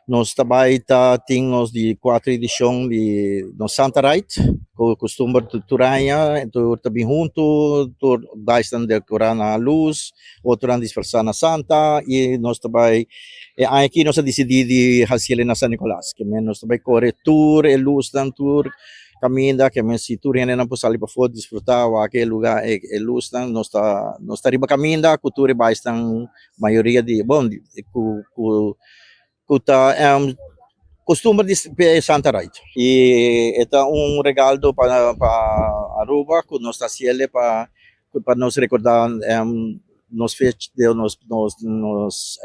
Nos ta bay ta tin nos di cuatro edicion di nos Santa Ride, cu custumber tur aña, tur ta bin hunto, tur bikesnan decora na luz, otronan disfrasa na Santa y nos ta bay e aña aki nos a dicidi di haciele na San Nicolas, ke men nos ta bay core tur e luznan tur caminda, ke men si tur hendenan por sali pafo disfruta wak e lugar e luznan. Nos ta riba caminda cu tur e bikesnan, mayoria di bon cu ta costumber di Santa Ride. Y e ta un regalo pa Aruba cu nos ta haciele pa nos recorda nos fecha di nos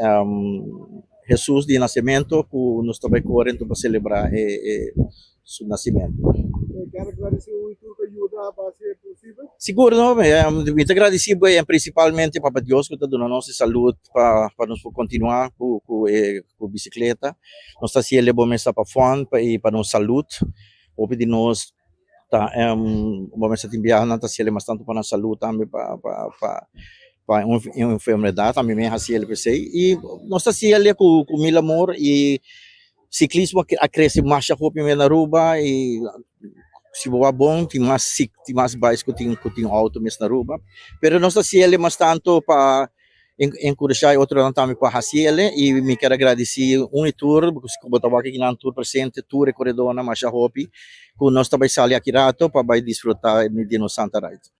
Jesus di nacimento, cu nos ta bay core pa celebra su nacimento. Kier gradici tur cu a yuda pa haci posibel. Sigur, no? Mi ta gradici principalmente Papa Dios cu ta duna nos salud pa nos continua cu bicicleta. Nos ta haciele bon mesa pa fun pa nos salud. Hopi di nos ta bon mesa tin biaha nan ta haciele mas tanto pa nos salud tambe, pa un enfermedad tambe mi haciele p'esey y nos ta haciele cu mil amor. Y ciclismo a crece mas hopi na Aruba y si bo bon tin mas bikes cu tin auto mes na Aruba, pero nos ta haciele mas tanto pa encourage otro tambe pa haciele. Y mi kier gradici un y tur, cu ta aki nan tur presente, tur coredo mas hopi cu nos tambe sali aki rato pa bay disfruta di nos Santa Ride.